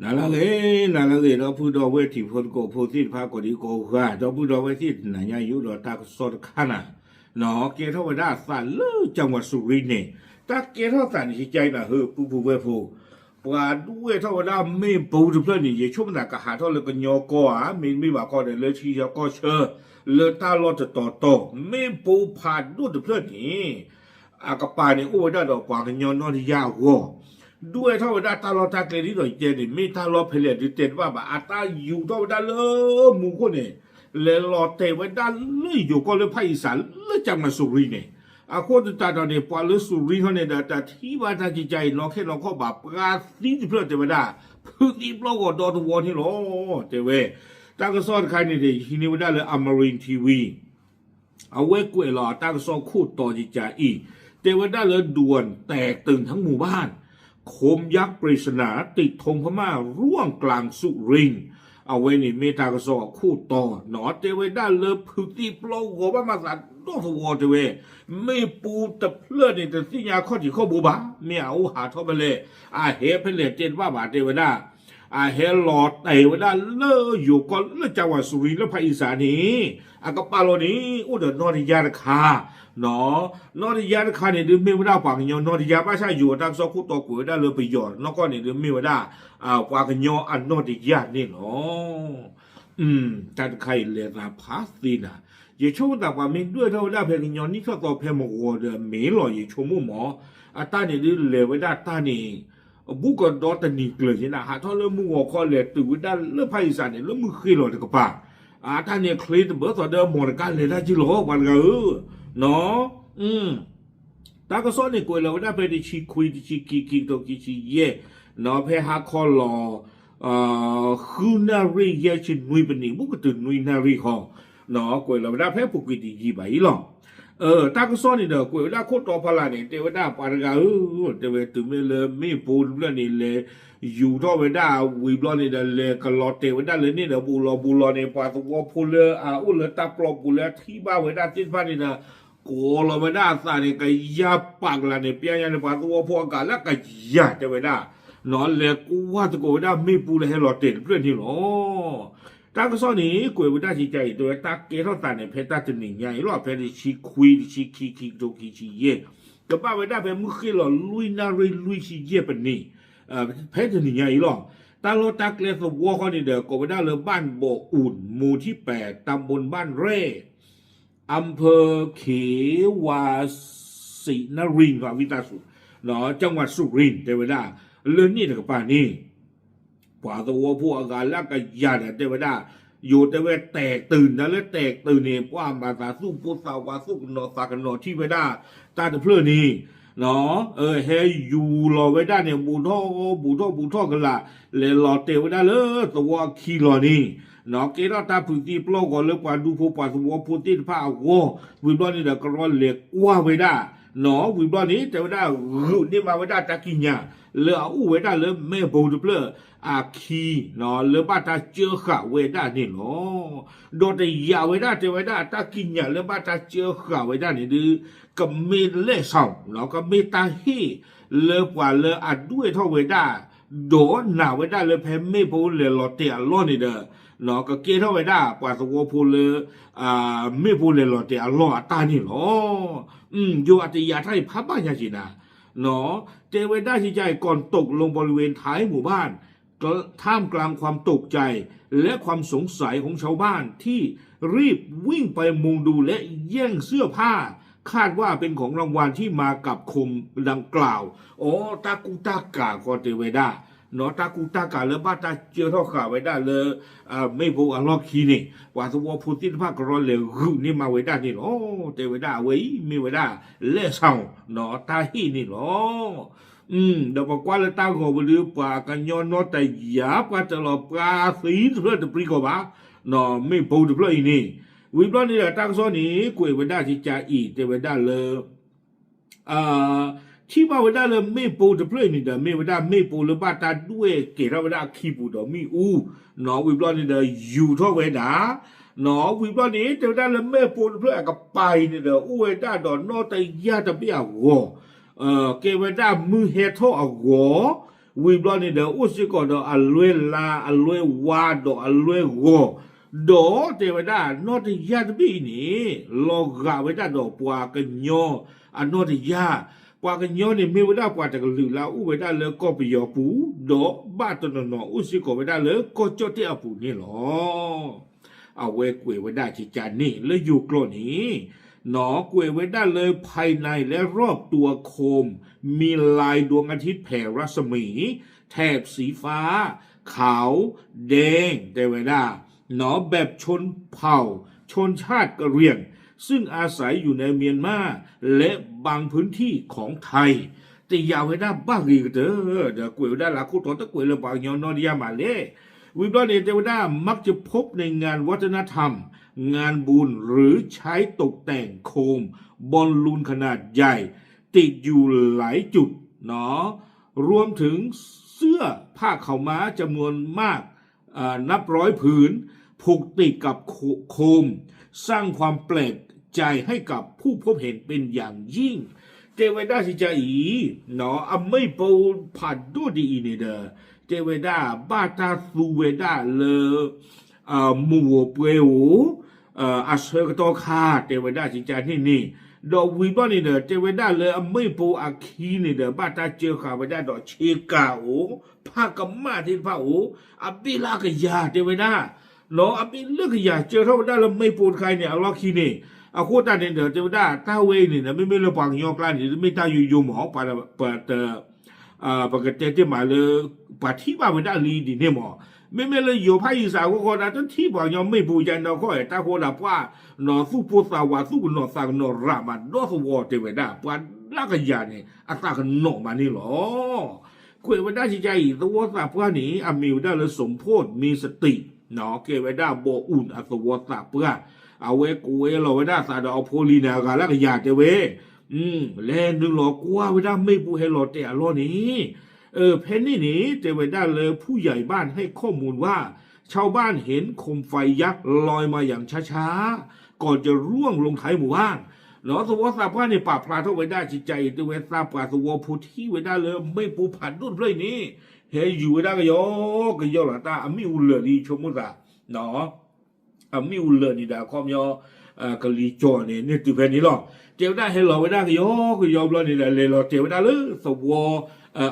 နၤလၢအဂ့ၤ, နၤလၢအဂ့ၤ ဒီပုၢ်ဒီဝဲၢ်တံၤဖိသကိးဖိသ့ၣ်တဖၣ်ကိးဒံကိးဂၤ, ဒီပုၢ်ဒီဝဲၢ်သ့ၣ်တနၤညါအံၤအိၣ်ဒီးတၢ်ကစီၣ်တခါနၤ, ကဲထီၣ်ဝဲဒၣ်အသးလၢကၠၣ်ဝးစူၤရံန့ၣ်, တၢ်ကဲထီၣ်သးန့ၣ် ကကါအံၤနၤဟၢ ပုၢ်ဖိဝဲၢ်ဖိ ပှၤဒွဲၣ်ထီၣ်ဝဲဒၣ်မ့ၣ်ပိတဖျၢၣ်န့ၣ် ယဆိကမိၣ်သးကဟးထီၣ်လၢကညီကီၢ်ဧါ, မ့တမ့ၢ်ဘၣ်ခီဒီး လၢထံဆၢကီၢ်ဆၢ လၢတၢ်လီၢ်တတီၤတီၤ မ့ၣ်ပိဖးဒိၣ်တဖျၢၣ်န့ၣ် အကပၤန့ၣ်အိၣ်ဝဲဒၣ်ဒီးပှၤကညီနီၢ်တယၢ်အဂီၢ်, ဒွဲၣ်ထီၣ်ဝဲဒၣ်တၢ်လီၢ်တၢ်ကျဲဒ်သိးယတဲန့ၣ် မ့ၢ်တၢ်လီၢ်ဖဲလဲၣ်ဒုးတဲတဘၣ်ဘၣ်, အတၢ်ယူၤထီၣ်ဝဲဒၣ်လၢမူခိၣ်န့ၣ် လဲၤလီၤတဲာ်ဝဲဒၣ်လၢယိၤကီၢ်လၢဖၣ်အံၤစးလၢကၠၣ်ဝးစူၤရံန့ၣ်, အဃိသတးဒီးန့ၣ် ပှၤလၢစူၤရံထီၣ်န့ၣ်ဒီး တထံၣ်ဘၣ်တၢ်ကကါအံၤနီၢ်ခဲနီၢ်ခီဘၣ်, ပှၤသံတဖျၢၣ်တဲဝဲဒၣ် ဖုးသံပျီဂီၤဒီတဝီန့ၣ်လီၤ, တဲဝဲ တၢ်ကစီၣ်တခါန့ၣ်ဒီး ယဟံးန့ၢ်ဝဲဒၣ်လၢ Amarin T V အဝဲကွဲးလီၤတၢ်ကစီၣ်ခိၣ်တီကကါအံၤ, တဲဝဲဒၣ်လၢ ด่วนแตกตื่นทั้งหมู่บ้าน โคมยักษ์ปริศนาติดธงพม่าร่วงกลางสุรินทร์ အဝဲန့ၣ်မ့ၢ်တၢ်ကစီၣ်အခိၣ်တီနီၤ, တဲဝဲဒၣ်လၢဖုးသံပျီဂီၤဘၣ်မၤသးဒီတဝီတဲဝဲ, မ့ၣ်ပိတဖျၢၣ်န့ၣ် တသ့ၣ်ညါခီၣ်ထံးခီၣ်ဘိဘၣ်, မ့ၢ်အအိၣ်ဟးထီၣ်ဖဲလဲၣ်, အဟဲဖဲလဲၣ်တဲတဘၣ်ဘၣ်တဲဝဲဒၣ် အဟဲလီၤတဲာ်ဝဲဒၣ်လၢယိၤကီၢ်လၢကၠၣ်ဝးစူၤရံလၢဖၣ်အံၤစးန့ၣ်, အကပၤလီၤန့ၣ် အိၣ်ဒီးနီၢ်တယၢ်တခါ, နီၢ်တယၢ်တခါန့ၣ်ဒုးမ့ၢ်ဝဲဒၣ်ပှၤကညီနီၢ်တယၢ်, ဘၣ်ဆၣ်ယိၤအတၢ်ကစီၣ်ခိၣ်တီကွဲးဝဲဒၣ်လၢပယီၤနီၢ်ကီၢ်န့ၣ်ဒုးမ့ၢ်ဝဲဒၣ် ပှၤကညီအနီၢ်တယၢ်န့ၣ်လီၤ. တၢ်တခါအံၤလဲၤသးဖးသ့နၤ, ယဆိကမိၣ်သးပှၤမ့ၢ်ဒွဲၣ်ထီၣ်ဝဲဒၣ်ဖဲကညီနံၣ်ထီၣ်သီဖဲမဂီၤဒီးမ့ၢ်လီၤ ယဆိကမိၣ်မး, အတၢ်န့ၣ်ဒုးလဲၤဝဲဒၣ်တၢ်န့ၣ် ဘူးကဒီတနံၤကျၢၤက့နၤ, ဟးထီၣ်လၢမုၢ်ဂီၤခီလဲၤတုၤဝဲဒၣ်လၢဖၣ်အံၤစးန့ၣ် လၢမုၢ်ဃ့လီၤတကပၤ, အတၢ်န့ၣ်ချ့တဘၢသိးဒီး မီၢ်တကါလဲၤတၢ်က့လီၤ ပှၤတဂၤဧၢ, နီၢ် တၢ်ကစီၣ်န့ၣ်ကွဲးလီၤဝဲဒၣ်ဖဲတဆံခွံ တဆံခံ ခံကထိခံဆံယဲၢ်, နီၢ် ဖဲဟါခီလီၤ ဃုနၣ်ရံၣ်ယဲၢ်ဆံနွံပနံး ဘူးကတုၤနွံနၣ်ရံၣ်ဃီ, နီၢ် ကွဲးလီၤဝဲဒၣ်ဖဲပူၤကွံာ်တယံာ်ဘၣ်အံၤလီၤ. တၢ်ကစီၣ်န့ၣ်ဒီးကွဲးဝဲဒၣ်ခိၣ်တီဖီလာ်န့ၣ် တဲဝဲဒၣ်ပှၤတဂၤဧၢ, တဲဝဲတုၤမ့ၢ်လၢမ့ၣ်ပိတဖျၢၣ်န့ၣ် လဲၤယူၤထီၣ်ဝဲဒၣ်ဝံၤဘျီန့ၣ်ဒီး လဲၤကလီၤတဲာ်ဝဲဒၣ်လၢန့ၣ်ဒီး ဘူးလီၤဘူးလီၤန့ၣ် ပှၤသဝီဖိလၢအအိၣ်လၢတၢ်ပျီပူၤလၢအထံၣ်ဘၣ်ဝဲဒၣ်သ့ၣ်တဖၣ်န့ၣ်ဒီး ကိးလီၤဝဲဒၣ်အသးန့ၣ် ကယၤပာ်ကလၤန့ၣ် ပျဲညါန့ၣ် ပှၤသဝီဖိအဂၤလၢကယၤတဲဝဲဒၣ်, နီၢ် လဲၤကွၢ်သကိးဝဲဒၣ်မ့ၣ်ပိလၢဟဲလီၤတဲာ်တဖျၢၣ်န့ၣ်လီၤ. တၢ်ကစီၣ်န့ၣ် ကွဲးဝဲဒၣ်ကကါအံၤ တဲဝဲတၢ်ကဲထီၣ်သးန့ၣ် ဖဲတၢ်တနံၤညါအံၤလီၤ ဖဲတဆံခွံ တဆံခံ ခံကထိခံဆံယဲၢ်, ကဘၣ်ဝဲဒၣ်ဖဲမုၢ်ဃ့လီၤလွံၢ်နၣ်ရံၣ်လွံၢ်ဆံယဲၢ်ပနံး, ဖဲတနံၤညါအံၤလီၤ. တၢ်လီၢ်တၢ်ကျဲသဝီဃီန့ၣ်ဒီး ကိးဝဲဒၣ်လၢ บ้านบ่ออุ่น หมู่ที่แปด ตำบลบ้านแร่ อำเภอเขวาสินนรินทร์ ဝံသးစူၤ จังหวัดสุรินทร์ တဲဝဲဒၣ် လၢန့ၣ်တကပၤန့ၣ် ပှၤသဝီဖိအဂၤလၢအကယၤဒီးတဲဝဲဒၣ်, ယိၤတဲဝဲတဲာ်တုာ် နၤလၢတဲာ်တုာ်န့ၣ် ပှၤမၤသးသူၣ်ပိသးဝး သူၣ်ကနီၤသးကနီၤထံၣ်ဝဲဒၣ် တၢ်တဖျၢၣ်န့ၣ် နီၢ် ဟဲယူၤလီၤဝဲဒၣ်န့ၣ် ဘူးထီၣ်ဘူးထီၣ်ဘူးထီၣ်ကလာ် လဲၤလီၤတဲာ်ဝဲဒၣ်လၢသဝီအခံလီၤန့ၣ်, နီၢ် ကဲထီၣ်တၢ်ဖုးသံပျီဂီၤလၢပှၤဒူဖိပှၤသဝီဖိသ့ၣ်တဖၣ်အဂီၢ်, ဝံၤဘျီန့ၣ်ဒီးကရီလဲၤကွၢ်ဝဲဒၣ်, နီၢ် ဝံၤဘျီန့ၣ် တဲဝဲဒၣ်ဂုာ်န့ၢ်မးဝဲဒၣ်တၢ်ကံးညာ် လၢအအိၣ်ဝဲဒၣ်လၢမ့ၣ်ပိတဖျၢၣ်အခံ, နီၢ် လၢဘၣ်တၢ်စၢဃာ်ဝဲဒၣ်န့ၣ်လီၤ. ဒီးတယာ်ဝဲဒၣ်တဲဝဲဒၣ်အတၢ်ကံးညာ်လၢဘၣ်တၢ်စၢဃာ်ဝဲဒၣ်န့ၣ်ဒုး ကမ့ၢ်လဲၣ်ဆၣ်, နီၢ် ကမ့ၢ်တၢ်ဟ့ၣ်လၢပှၤလၢအဒွဲၣ်ထီၣ်ဝဲဒၣ် ဒီးနာ်ဝဲဒၣ်လၢဖဲမ့ၣ်ပိလဲၤလီၤတဲာ်အလီၢ်န့ၣ်ဒီး, နီၢ် ကကဲထီၣ်ဝဲဒၣ်ပှၤသဝီဖိလၢ မ့ၣ်ပိလဲၤလီၤတဲာ်အလီၢ်အတၢ်န့ၣ်လီၤ. ယိၤအတယာ်တၢ်အံၤဖးဘၣ်ညါက့ၤနၤ, နီၢ် တဲဝဲဒၣ်ကကါအံၤ ก่อนตกลงบริเวณท้ายหมู่บ้าน ท่ามกลางความตกใจและความสงสัยของชาวบ้านที่รีบวิ่งไปมุงดูและแย่งเสื้อผ้า คาดว่าเป็นของรางวัลที่มากับโคมดังกล่าว. အိ တၢ်ကူတၢ်ကၤကီတဲဝဲဒၣ်, နီၢ် တၢ်ကူတၢ်ကၤလၢဘၣ်တၢ်စၢထီၣ်ဃာ်ဝဲဒၣ်လၢ မ့ၣ်ပိအလီၢ်ခံန့ၣ် ပှၤသဝီဖိသ့ၣ်တဖၣ်ကရီလဲၤဂုာ်န့ၢ်မးဝဲဒၣ်န့ၣ်လီၤ. တဲဝဲဒၣ်အဝဲအံၤမ့ၢ်ဝဲဒၣ် လဲၣ်ဆၣ် နီၢ် တၢ်ဟ့ၣ်န့ၣ်လီၤ. ဒီးပကွၢ်လၢတၢ်ဂီၤပူၤဒုး ပှၤကညီနီၢ်တယၢ် ပှၤတၢၢ်လီၤပှၤသံတဖျၢၣ်တပြံကီၢ်ဘၣ်, နီၢ် မ့ၣ်ပိတဖျၢၣ်အံၤန့ၣ်, ဝံၤဘျီန့ၣ်ဒီးတၢ်ကစီၣ်န့ၣ် ကွဲးဝဲဒၣ်ကကါအံၤ တဲဝဲဒၣ်လၢ ထံၣ်ဘၣ်ဝဲဒၣ်လၢမ့ၣ်ပိတဖျၢၣ်အံၤန့ၣ်ဒီး မ့ၢ်ဝဲဒၣ်မ့ၣ်ပိလၢဘၣ်တၢ်ဒွဲၣ်ကဲထီၣ်ဝဲဒၣ်အခံပူၤဒီးမ့ၣ်အူ, နီၢ် ဝံၤဘျီန့ၣ်ဒီးယူၤထီၣ်ဝဲဒၣ်, နီၢ် ဝံၤဘျီန့ၣ် တဲဝဲဒၣ်လၢမ့ၣ်ပိတဖျၢၣ်အကပၤအံၤန့ၣ်ဒီး အိၣ်ဝဲဒၣ်ဒီးနီၢ်တယၢ်တဘ့ၣ်အဂီၤ, ကဲဝဲဒၣ်မုၢ်ဟဲထီၣ်အဂီၤ, ဝံၤဘျီန့ၣ်ဒီး အိၣ်စ့ၢ်ကီးဒီးအလွဲလါ အလွဲဝါ ဒီးအလွဲဂီၤ, ဒီးတဲဝဲဒၣ် နီၢ်တယၢ်တဘ့ၣ်အံၤန့ၣ် လီၤဂာ်ဝဲဒၣ်ဒီးပှၤကညီအနီၢ်တယၢ်, ပှၤကညီန့ၣ်မ့ၢ်ဝဲဒၣ်ပှၤတကလုာ်လၢအအိၣ်ဝဲဒၣ်လၢကီၢ်ပယီၤပူၤ, ဒီးဘၣ်တနီၤနီၤအိၣ်စ့ၢ်ကီးဝဲဒၣ်လၢကီၢ်ကၠီၣ်တဲၣ်အပူၤန့ၣ်လီၤ. အဝဲကွဲးဝဲဒၣ်ကကန့ၣ် လၢယိၤကျိာ်န့ၣ် ကွဲးဝဲဒၣ်လၢ ภายในและรอบตัวโคม มีลายดวงอาทิตย์แผลรัศมี แถบสีฟ้า ขาว แดง တဲဝဲဒၣ် แบบชนเผ่า ชนชาติกะเหรี่ยง ซึ่งอาศัยอยู่ในเมียนมาและบางพื้นที่ของไทย တဲယၤဝဲဒၣ်ဘၣ်ဂ့ၤကတၢၢ် ဒီးကွဲးဝဲဒၣ်လၢခိၣ်တီ တကွဲးလၢပှၤကညီနီၢ်တယၢ်မးလဲၣ်. ဝံၤဘျီန့ၣ် တဲဝဲဒၣ် มักจะพบในงานวัฒนธรรม งานบุญ หรือใช้ตกแต่งโคม บอลลูนขนาดใหญ่ ติดอยู่หลายจุด รวมถึงเสื้อผ้าขาวม้าจำนวนมาก นับร้อยผืน ผูกติดกับโคม สร้างความแปลกใจให้กับผู้พบเห็นเป็นอย่างยิ่ง တဲဝဲဒၣ်စံးကါအံၤ အမ့ၣ်ပိဖးဒိၣ်ဒ်အံၤန့ၣ်ဒီး တဲဝဲဒၣ်ဘၣ်တၢ်သူဝဲဒၣ်လၢ မူၤဧိၤပှဲၤဧိၤ အဆၢကတီၢ်ခါ တဲဝဲဒၣ်စံးကါန့ၣ်န့ၣ်, ဒီးဝံၤဘျီန့ၣ်ဒီး တဲဝဲဒၣ်လၢအမ့ၣ်ပိအခံန့ၣ်ဒီး ဘၣ်တၢ်စၢဃာ်ဝဲဒၣ်ဒီးဆ့ကၤဧိၤ ဖးကမၣ်သ့ၣ်တဖၣ်ဧိၤ အဘ့ၣ်လၢအကယၤတဲဝဲဒၣ် အဘ့ၣ်လၢကယၤစၢထီၣ်ဝဲဒၣ်လၢမ့ၣ်ပိတခါအံၤန့ၣ် အလီၢ်ခံန့ၣ်, အဃိသတးန့ၣ်ဒီး တဲဝဲဒၣ်တၢ်ဝဲအံၤန့ၣ်ဒီး မ့မ့ၢ်လၢပှၤကညီကျါန့ၣ် တမ့ၢ်တၢ်ယိယိမး ပှၤ ပကတဲတ့ၢ်မးလၢ ပှၤထံၣ်ဘၣ်ဝဲဒၣ်လံဒ်န့ၣ်မး, မ့မ့ၢ်လၢယိၤဖးယံၤစးအဂီၢ်ဃီဒီး တထံၣ်ပှၤကညီမ့ၣ်ပိယါနီၢ်ခီၣ်အံၤ တၢ်ဃိဒၣ်ပှၢ် သူၣ်ပိၢ်သးဝး သူၣ်ကနိးသးကနိးရၣ်မးဒီသဝီတဲဝဲဒၣ် ပှၤလၢကယၤန့ၣ် အသးကနိးမးန့ၣ်လီၤ. ကွဲးဝဲဒၣ်စံးကါအံၤ သဝီသးပှၢ်န့ၣ် အမ့ၢ်ဝဲဒၣ်လၢ สมโพธิ มีสติ ကဲဝဲဒၣ် บออุ่น အသဝီသးပှၢ်, အဝဲကွဲးလီၤဝဲဒၣ်အသးဒီးအဖိလံၤန့ၣ် အဂၤလၢကယၤတဲဝဲ လဲၤနုာ်လီၤကွၢ်ဝဲဒၣ်မ့ၣ်ပိဟဲလီၤတဲာ်အလီၢ်န့ၣ်, ဖဲန့ၣ်န့ၣ် တဲဝဲဒၣ်လၢ ผู้ใหญ่บ้านให้ข้อมูลว่า ชาวบ้านเห็นโคมไฟยักษ์ลอยมาอย่างช้าๆ ก่อนจะร่วงลงท้ายหมู่บ้าน ဒီးသဝီသးပှၢ်န့ၣ် ပာ်ဖျါထီၣ်ဝဲဒၣ်စံးကါအံၤ တဲဝဲ သးပှၢ်သဝီဖိထံၣ်ဝဲဒၣ်လၢမ့ၣ်ပိဖးဒိၣ်တဖျၢၣ်အံၤန့ၣ် ဟဲယူၤဝဲဒၣ်ကယီကယီလီၤ တၢ်အမ့ၣ်အူလၢာ်လံ ဆိကမိၣ်သး အမ့ၣ်အူလၢာ်န့ၣ်ဒီး အခီပညီ ကလံၤကၠီၣ်န့ၣ် န့ၢ်တုၤဖဲန့ၣ်လီၤ. တဲဝဲဒၣ်ဟဲလီၤဝဲဒၣ်ကယီကယီဘျီန့ၣ်ဒီး လဲၤလီၤတဲာ်ဝဲဒၣ်လၢသဝီ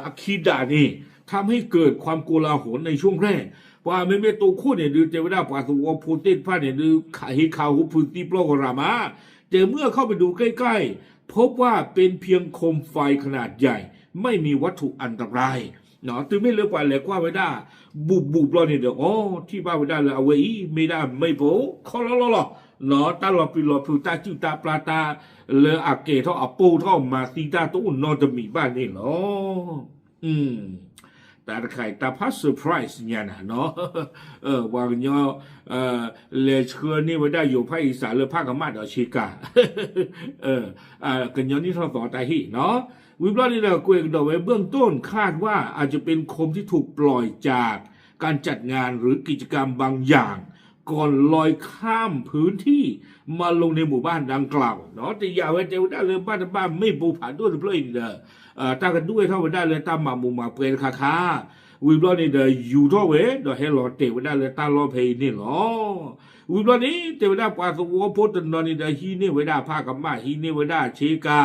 အခံဒၣ်န့ၣ် ทำให้เกิดความโกลาหลในช่วงแรก ပှၤမ့မ့ၢ်တိခိၣ်န့ၣ်ဒုး တဲဝဲဒၣ်ပှၤသဝီဖိသ့ၣ်တဖၣ်န့ၣ်ဒုး ခးဟ့ခးဟူဖုးသံပျီၢ်ကရၢ်မး, แต่เมื่อเข้าไปดูใกล้ๆ พบว่าเป็นเพียงโคมไฟขนาดใหญ่ ไม่มีวัตถุอันตราย တုၤမ့ၢ်လၢပှၤလဲၤကွၢ်ဝဲဒၣ် ဘူးဘူးဘျီန့ၣ်ဒီး အိ ထံၣ်ဘၣ်ဝဲဒၣ်လၢအဝဲအံၤ မ့ၢ်ဒၣ်မ့ၣ်ပိ ခီလီလီလီၤ, တၢ်လီၤပျံၤလီၤဖုး တၢ်စုၣ်တၢ်ပျၢ် တၢ်လၢအကဲၤထီၣ်အပိၢ်ထီၣ်မၤသံတၢ်တအိၣ်နီတမံၤဘၣ်န့ၣ်လီၤ. တၢ်တခါအံၤ တၢ်ဖး surprise ညါနၤနီၤ, ပှၤကညီ လဲၤဆှၢန့ၢ်ဝဲဒၣ်ယိၤဖးယံၤစးလၢဖးကမၣ်ဒီးဆ့ကၤ ကညီနံၣ်ထီၣ်သီတၢ်ဟ့ၣ်နီၤ, ဝံၤဘျီန့ၣ်ဒီး ကွဲးကဒီးဝဲ เบื้องต้นคาดว่า อาจจะเป็นโคมที่ถูกปล่อยจากการจัดงานหรือกิจกรรมบางอย่างก่อนลอยข้ามพื้นที่มาลงในหมู่บ้านดังกล่าว တယာ်ဝဲတဲဝဲဒၣ်လၢဘၣ်တဘၣ်မ့ၣ်ပိဖးဒိၣ်တဖျၢၣ်အံၤန့ၣ်ဒီး တၢ်ကဒွဲၣ်ထီၣ်ဝဲဒၣ်လၢတၢ်မၤမူးမၤပွဲတခါခါ, ဝံၤဘျီန့ၣ်ဒီး ယူၤထီၣ်ဝဲ ဒီးဟဲလီၤတဲာ်ဝဲဒၣ်လၢတၢ်လီၢ်ဖဲအံၤန့ၣ်လီၤ. ဝံၤဘျီန့ၣ် တဲဝဲဒၣ်ပှၤသဝီဖိတနီၤန့ၣ်ဒီး ဟံးန့ၢ်ဝဲဒၣ်ဖးကမၣ် ဟံးန့ၢ်ဝဲဒၣ်ဆ့ကၤ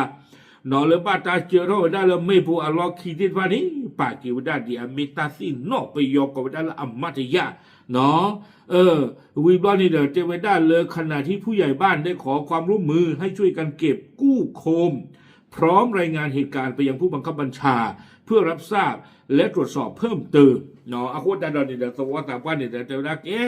နီၤလၢဘၣ်တၢ်စၢထီၣ်ဝဲဒၣ်လၢမ့ၣ်ပိအလီၢ်ခံသ့ၣ်တဖၣ်န့ၣ် ပာ်က့ၤဝဲဒၣ်ဒ်အမ့ၢ်တၢ်သ့ၣ်နီၣ် ပယီၤကိးဝဲဒၣ်လၢအမၤတယၢ်နီၤ ဝံၤဘျီန့ၣ်ဒီး တဲဝဲဒၣ်လၢ ขณะที่ผู้ใหญ่บ้านได้ขอความร่วมมือให้ช่วยกันเก็บกู้โคม พร้อมรายงานเหตุการณ์ไปยังผู้บังคับบัญชาเพื่อรับทราบและตรวจสอบเพิ่มเติม အဃိသတးဒီးန့ၣ်ဒီး သဝီသးပှၢ်န့ၣ်ဒီး တဲဝဲဒၣ်ကဲ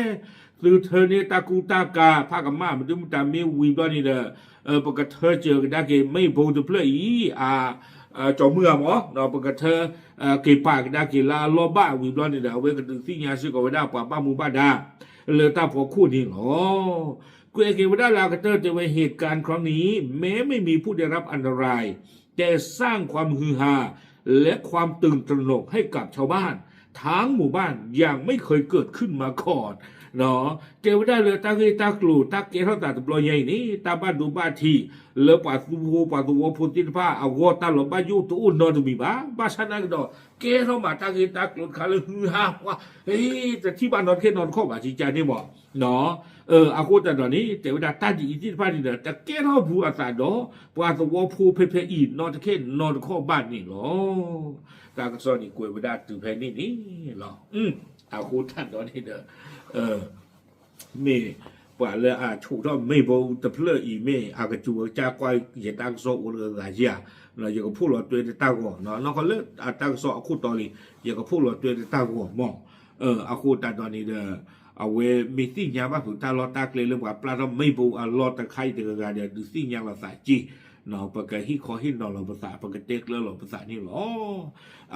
သုထၢန့ၢ်တၢ်ကူတၢ်ကၤ ဖးကမၣ် မ့ၢ်တုၤမတၤမ့ၢ်ဝံၤဘျီန့ၣ်ဒီး ပကထၢစၢၤကဒါက့ၤမ့ၣ်ပိတဖျၢၣ်အံၤ အကၠီၤမုၢ်အမး ပကထၢ က့ၤပာ်ကဒါက့ၤလၢအလီၢ်ဘၣ် ဝံၤဘျီန့ၣ်ဒီး အဝဲကဒုးသ့ၣ်ညါစ့ၢ်ကီးဝဲဒၣ်ပှၤဘၣ်မူဘၣ်ဒါ လၢတၢ်ဖီခိၣ်န့ၣ်လီၤ. ကွဲးက့ၤဝဲဒၣ်လၢအကတၢၢ်တဲဝဲ เหตุการณ์ครั้งนี้ แม้ไม่มีผู้ได้รับอันตราย แต่สร้างความฮือฮาและความตื่นตระหนกให้กับชาวบ้านทั้งหมู่บ้านอย่างไม่เคยเกิดขึ้นมาก่อน တဲဝဲဒၣ်လၢတၢ်ဂ့ၢ်တၢ်ကျိၤတၢ်ကဲထီၣ်သးတဘျီညါအံၤန့ၣ် တၢ်ဘၣ်ဒိဘၣ်ထံး လၢပှၤသူဖိပှၤသဝီဖိသ့ၣ်တဖၣ်အဂီၢ် တၢ်လီၤဘၣ်ယိၣ်တအိၣ်နီတမံၤဘၣ်. ဘၣ်ဆၣ်သနာ်က့ဒီး ကဲထီၣ်မးတၢ်ဂ့ၢ်တၢ်ကျိၤတခါလၢ ဟုဟါပှၤ တထံၣ်ဘၣ်နီတခဲနီတခီၣ်ဘၣ် ကကန့ၣ်မး. အဃိသတးဒီးန့ၣ် တဲဝဲဒၣ်တၢ်ဒ်အံၤသ့ၣ်တဖၣ်န့ၣ်ဒီး တကဲထီၣ်ဘူးအသးဒီး ပှၤသဝီဖိဖဲဖဲအံၤ နီတခဲနီတခီၣ်ဘၣ်န့ၣ်လီၤ. တၢ်ကစီၣ်န့ၣ်ကွဲးဝဲဒၣ်တုၤဖဲန့ၣ်န့ၣ်လီၤ. အဃိသတးဒီးန့ၣ်ဒီး မ့ၢ်ပှၤလၢအဆိးထီၣ်မ့ၣ်ဘိတဖျၢၣ်အံၤ မ့ၢ်အကစူၤကစၢ်ကွၢ်ယတၢ်ကစီၣ်အိၣ်တဂၤဧါ, ယကဖိးလီၤတွဲတတၢ်ဂီၤ, နီၢ်ကီၢ်လၢအတၢ်ကစီၣ်အခိၣ်တီလံ, ယကဖိးလီၤတွဲတတၢ်ဂီၤမး. အဃိသတးဒီးန့ၣ်ဒီး အဝဲမ့ၢ်သ့ၣ်ညါဘၣ်ဖုးတၢ်လီၢ်တၢ်ကျဲလၢပှၤပျၢ်ထီၣ်မ့ၣ်ဘိအလီၢ်တခါအံၤတဂၤဂၤဒီး ဒုးသ့ၣ်ညါလီၤသးက့ၤ, ပကဟ့ၣ်ခီဟ့ၣ်နီၤလီၤပသး ပကတဲကျၢလီၤပသးန့ၣ်လီၤ.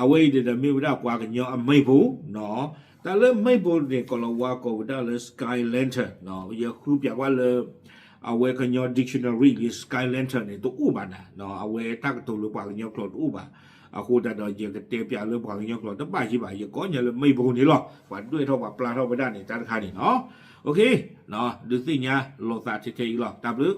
အဝဲအံၤဒီးမ့ၢ်ဝဲဒၣ်ပှၤကညီအမ့ၣ်ဘိ, တၢ်လၢမ့ၣ်ဘိန့ၣ် ကီၤလၤဝါကိးဝဲဒၣ်လၢ sky lantern, ယဃုပၠးကွၢ်လၢ အဝဲကညီ dictionary လံ sky lantern န့ၣ် တအိၣ်ဘၣ်နၤ, အဝဲတၢ်ကတိၤလၢပှၤကညီကျိာ်တအိၣ်ဘၣ်. အဃိသတးဒီးယကတဲပၠးလၢပှၤကညီကျိာ်တဘၣ်ယံၤဘၣ်, ယကိးညါလၢမ့ၣ်ဘိန့ၣ်လီၤ. ပှၤဒွဲၣ်ထီၣ်ပှၤပျၢ်ထီၣ်ဝဲဒၣ်န့ၣ် တၢ်တခါန့ၣ်လီၤ. ဒုးသ့ၣ်ညါလီၤသးထဲထဲအံၤလီၤ. တၢ်ဘျုး